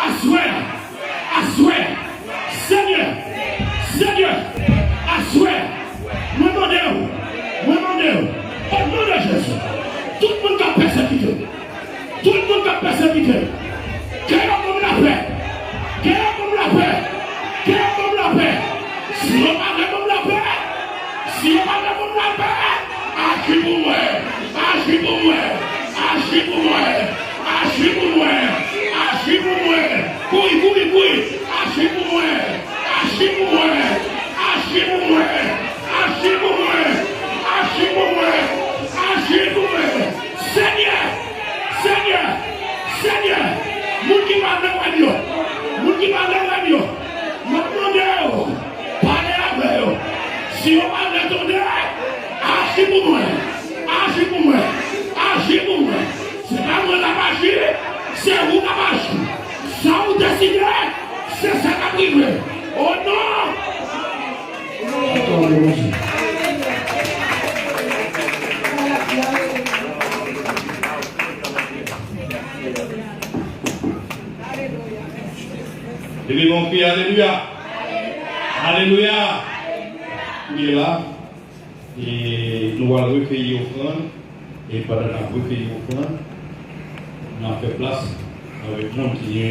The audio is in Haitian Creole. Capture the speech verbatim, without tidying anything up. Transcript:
Aswè, aswè, Senyè, Senyè, aswè, mwen mande w, mwen mande w, o non de Jezi, tout moun k ap pèsekite, tout moun k ap pèsekite, ke yo ban m lapè, ke yo ban m lapè, ke yo ban m lapè. Si yo pa vle ban m lapè, si yo pa vle ban m lapè, aji pou mwen, aji pou mwen, aji pou mwen, aji pou mwen, aji pou mwen. Kouri, kouri, kouri. Aji pou mwen, aji pou mwen, aji pou mwen, aji pou mwen, aji pou mwen, aji pou mwen. Senyè, Senyè, Senyè, moun ki pa vle wè m yo, moun ki pa vle wè m yo, m ap mande w, pale avè yo. Si yo pa vle tande, aji pou mwen, aji pou mwen, aji pou mwen. Se pa mwen k ap aji, se ou k ap aji. Sa ou deside, se sa k ap rive. O non! Leve men w, kriye alelouya. Alelouya. Kounye la, e nou al rekeyi ofrann, e pandan n ap rekeyi ofrann, n ap fè plas avèk moun ki gen